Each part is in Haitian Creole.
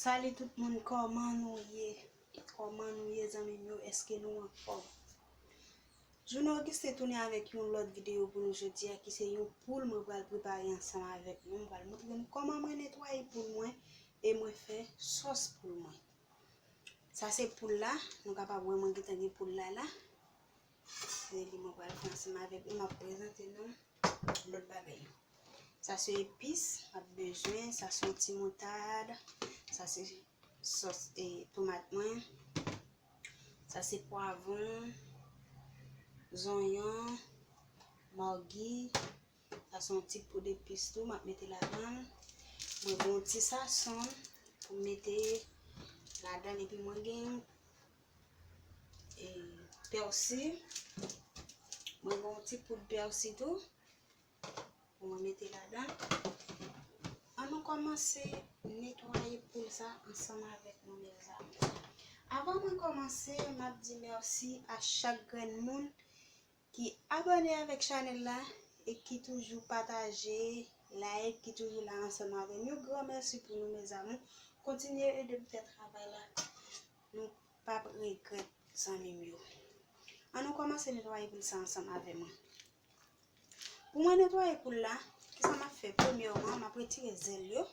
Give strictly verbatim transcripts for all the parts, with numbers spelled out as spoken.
Salut tout moun, kòman nou ye? Kòman nou ye, zanmi m yo? Èske nou anfòm? Juno Augustin tounen avèk yon lòt videyo pou nou jodi a, ki se yon poul mwen pral prepare ansanm avèk nou. Mwen pral montre nou kòman mwen netwaye poul mwen e mwen fè sòs poul mwen. Sa se poul la, nou kapab wè mwen gentan gen poul la la. Se li mwen pral fè ansanm avèk nou, m ap prezante nou lòt bagay yo. Sa se epis m ap bezwen, sa se yon ti moutad, sa se sòs e tomat mwen, sa se pwavwon, zonyon, magi, sa se yon ti poud epis tou m ap mete ladan l. Mwen gen yon ti sason pou m mete ladan l epi mwen gen e, pèsi. Mwen gen yon ti poud pèsi tou pou mwen mete ladan. An nou kòmanse netwaye poul sa ansanm avèk nou, mezanmi. Avan mwen kòmanse, m ap di mèsi a chak grenn moun ki abòne avèk chanèl la e ki toujou pataje, like, ki toujou la ansanm avè m. Yon gran mèsi pou nou, mezanmi. Kontinye ede m fè travay la. Nou p ap regrèt, zanmi m yo. An nou kòmanse netwaye poul sa ansanm avè mwen. Pou mwen netwaye poul la, kisa m ap fè? Premyèman, m ap retire zèl yo.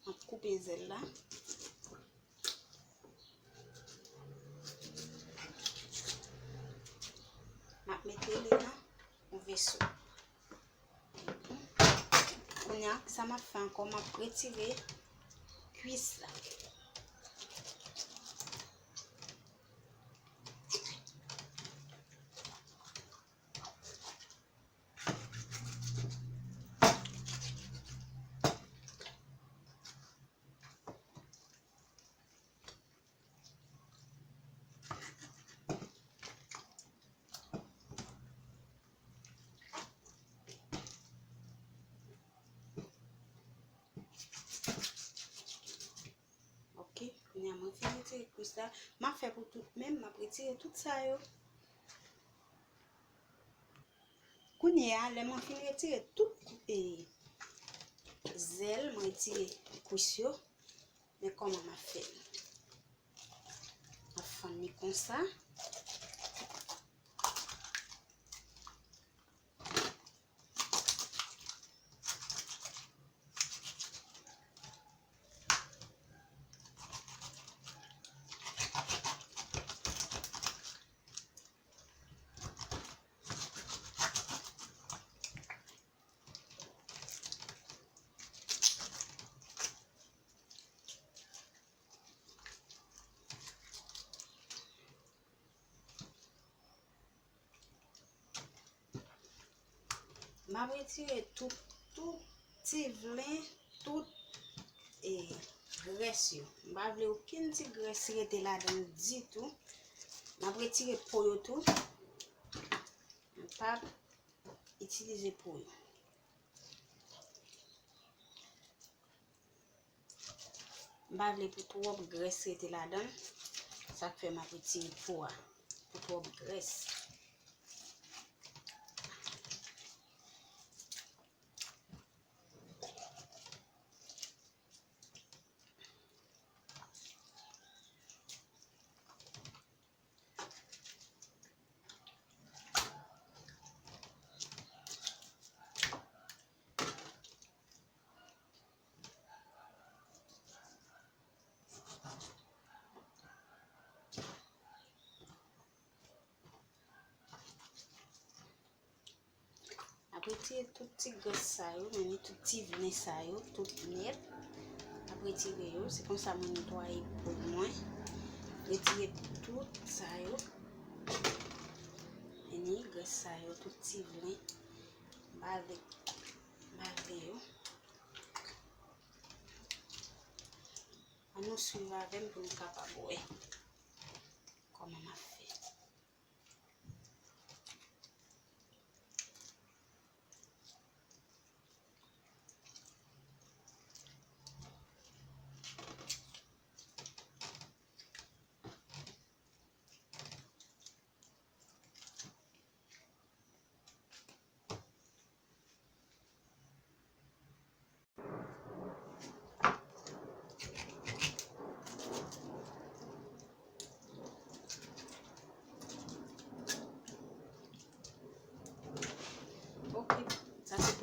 M ap koupe zèl la. M ap mete li nan yon veso. Kounye a, sa m ap fè ankò, m ap retire kwis la. Ok, kounye a mwen fin retire kwis la. M ap fè pou tout menm, m ap retire tout sa yo. Kounye a, lè mwen fin retire tout, e, zèl, mwen retire kwis yo, men kòman m ap fè l? M ap fann li konsa. M ap retire tout, tout ti vlen, tout, e, grès yo. M pa vle okenn ti grès rete ladan l ditou. M ap retire po yo tou. M p ap itilize po yo. M pa vle pou twòp grès rete ladan l. Sa k fè m ap retire po a. Pou twòp grès. Ap retire tout ti grès sa yo, men ni tout ti vlen sa yo, tout nèt. Ap retire yo, se konsa mwen netwaye poul mwen. Retire tout sa yo. Men ni grès sa yo, tout ti vlen. M pa vle, m pa vle yo. Ann nou swiv avè m pou nou kapab wè kòman m ap fè.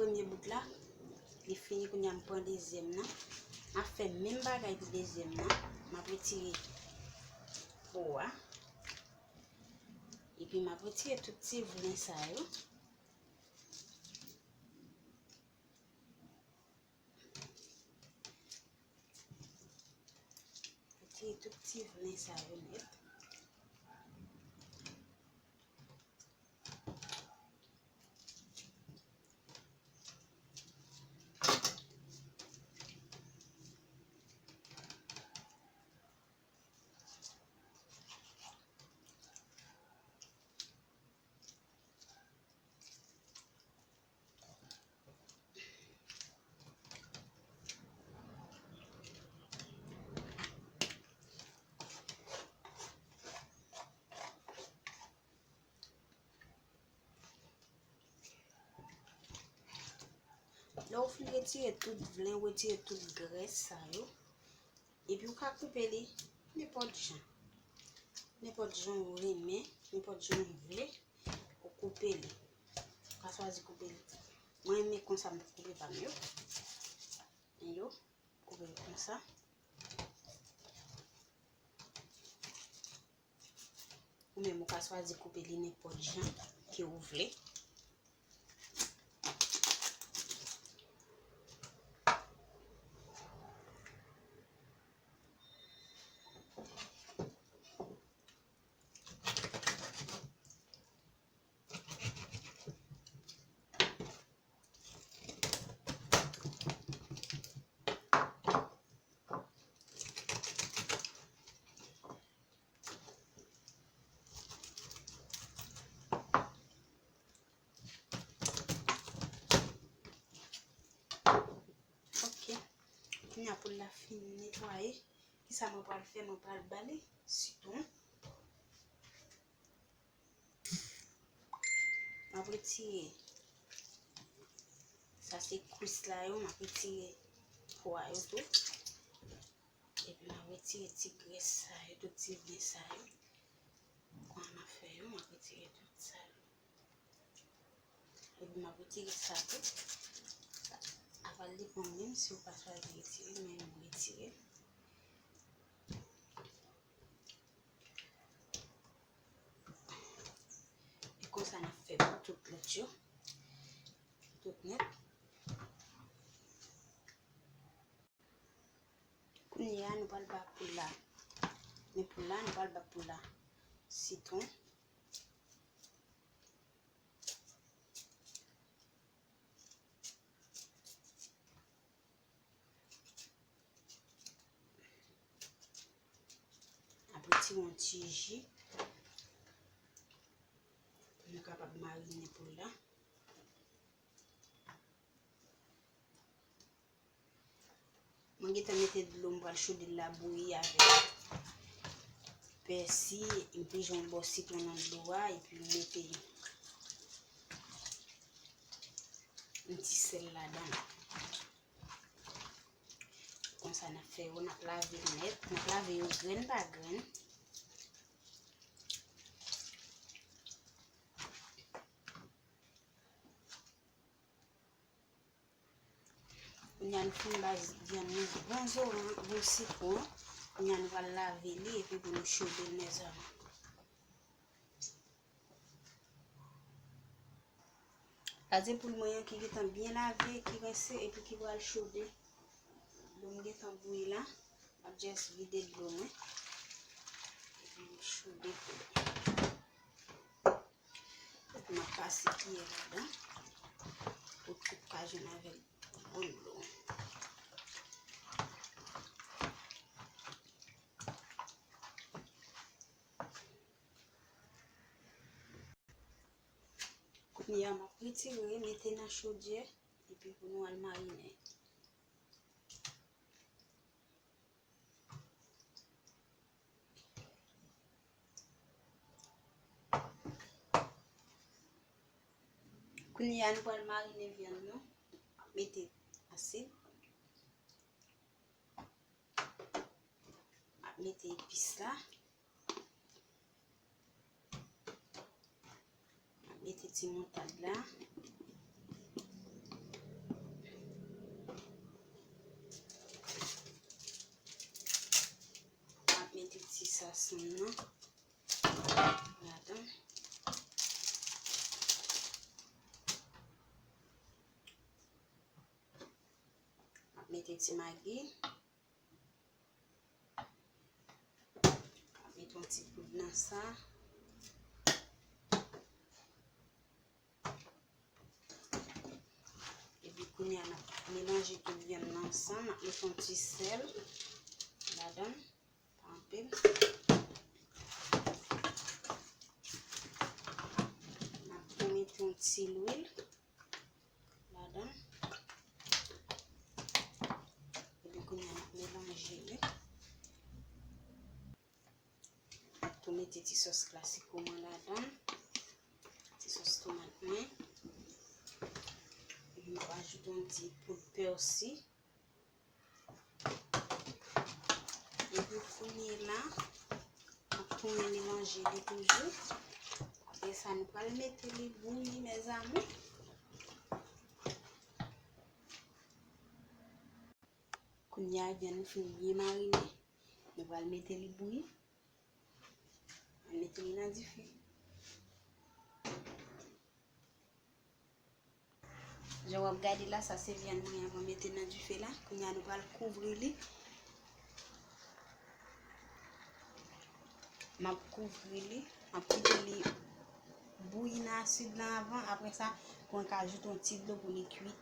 Premye bout la, li fini, kounye a m pran dezyèm nan. M ap fè menm bagay pou dezyèm nan. M ap retire po a. Epi m ap retire tout ti vlen sa yo. Retire tout ti vlen sa yo nèt. Lè w fin retire tout vlen, w retire tout grès sa yo, epi w ka koupe li nenpòt jan. Nenpòt jan w renmen, nenpòt jan w vle, ou koupe li. Ou ka chwazi koupe li. Mwen renmen konsa m koupe pa m yo. Men yo, koupe l konsa. Ou menm ou ka chwazi koupe li nenpòt jan ke ou vle. Ok. Kounye a poul la fin netwaye. Kisa mwen pral fè? Mwen pral ba li sitwon. M ap retire. Sa se kwis la yo, m ap retire po a yo tou. Epi m ap retire ti grès sa yo, tout ti vle sa yo. Kòman m ap fè yo, m ap retire tout sa yo. Epi m ap retire sa tou. Apa l depann menm si w pa chwazi retire, men m retire. E konsa n ap fè pou tout lòt yo. Tout nèt. Kounye a, nou pral ba poul la. Men poul la, nou pral ba poul la sitwon. Apre, ti yon ti ji pou nou kapab marine poul la. Mwen gentan mete dlo, m pral chode l la bouyi avèk pèsi, m pije yon bò sitwon nan dlo a, epi m mete yon ti sèl ladan l. Konsa n ap fè yo, n ap lave nèt, n ap lave yo grenn pa grenn. Kounye a n fin ba vyann nou bon zoran, bon sitwon. Kounye a nou pral lave li epi pou nou chode l, mezanmi. Sa se poul mwen an ki gentan byen lave, ki rense epi ki pral chode. Dlo m gentan bouyi la. M ap just vide dlo mwen. Epi m chode poul. Epi m ap pase kiyè ladan pou tout ka jwenn avèk bon dlo. Kounye a, m ap retire, mete nan chodyè, epi pou nou al marine. Kounye a, nou pral marine vyann nou. M ap mete asid. M ap mete epis la. M ap mete ti moutad la. Non. Ladan. M ap mete ti magi. M ap mete yon ti poud nan sa. Epi kounye a, n ap melanje tout vyann nan ansanm. M ap mete yon ti sèl ladan l. Pa anpil. M ap tou mete yon ti lwil ladan l. Epi kounye a, n ap melanje li. M ap tou mete ti sòs klasiko mwen ladan l. Ti sòs tomat mwen. Epi m ap ajoute yon ti poud pèsi. Epi kounye la, m ap tounen melanje li toujou. Apre sa, nou pral mete li bouyi, mezanmi. Kounye a, vyann nou fin byen marine. Nou pral mete li bouyi. Mwen mete li nan dife. Jan w ap gade la, sa se vyann mwen an mwen mete nan dife la. Kounye a, nou pral kouvri li. M ap kouvri li. M ap kite li bouyi nan asid lan avan. Apre sa, pou mwen ka ajoute yon ti dlo pou li kuit.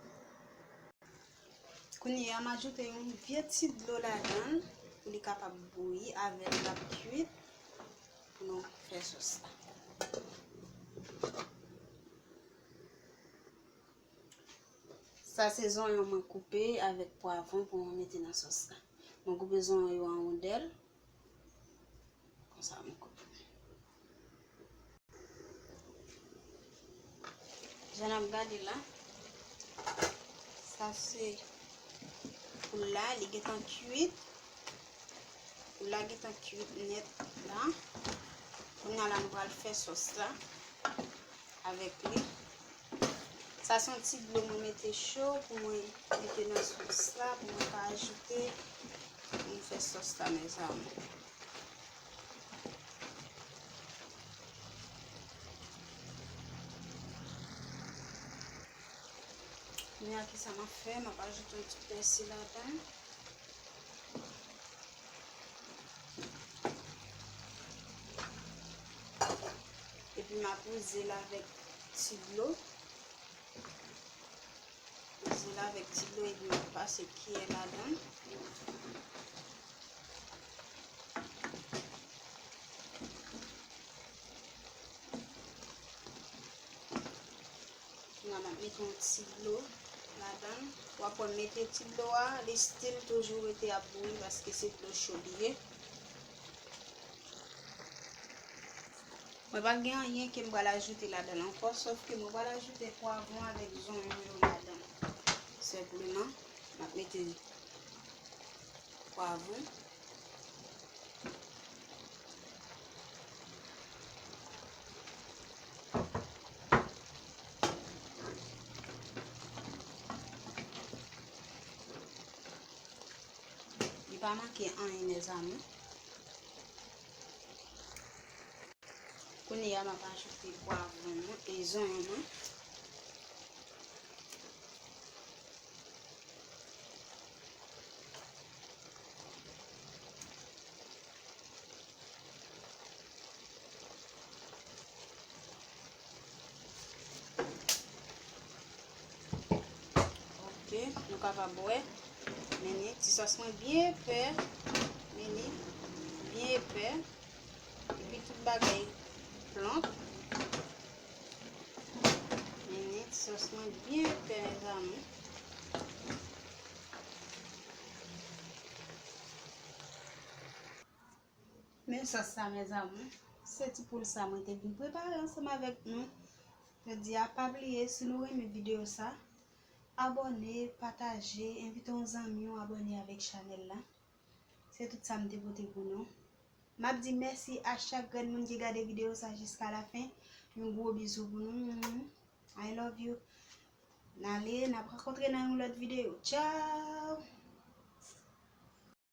Kounye a, m ajoute yon vye ti dlo ladan l pou li kapab bouyi avè l l ap kuit pou nou fè sòs la. Sa se zonyon mwen koupe avèk pwavwon pou mwen mete nan sòs la. Mwen koupe zonyon yo an wondèl. Konsa mwen koupe. Jan n ap gade la, sa se poul la, li gentan kuit. Poul la gentan kuit nèt la. Kounye a la, nou pral fè sòs la avèk li. Sa se yon ti dlo mwen mete cho pou mwen mete nan sòs la, pou mwen ka ajoute, pou mwen fè sòs la, mezanmi. Kounye a, kisa m ap fè? M ap ajoute yon ti pèsi ladan l. Epi m ap wouze l avèk ti dlo. Wouze l avèk ti dlo epi m ap pase kiyè ladan l. Kounye a m ap mete yon ti dlo ladan l. W ap wè m mete ti dlo a, li still toujou rete ap bouyi paske se dlo cho li ye. Mwen pa gen anyen ke m pral ajoute ladan l ankò, sòf ke mwen pral ajoute pwavwon avèk zonyon yo ladan l. Senpleman, m ap mete pwavwon. Li pa manke anyen, mezanmi. Kounye a, m ap ajoute pwavwon mwen e zonyon mwen. Ok, nou kapab wè. Men ni ti sòs mwen byen epè. Men ni byen epè. Epi tout bagay plan. Men ni ti sòs mwen byen epè, mezanmi. Men sòs sa, mezanmi. Se ti poul sa mwen te vin prepare ansanm avèk nou. Jodi a, pa bliye, si nou renmen videyo sa, abòne, pataje, envite yon zanmi w abòne avèk chanèl la. Se tout sa m te pote pou nou. M ap di mèsi a chak grenn moun ki gade videyo sa jiska lafen. Yon gwo bizou pou nou. I love you. N ale, n ap rankontre nan yon lòt videyo. Tchao!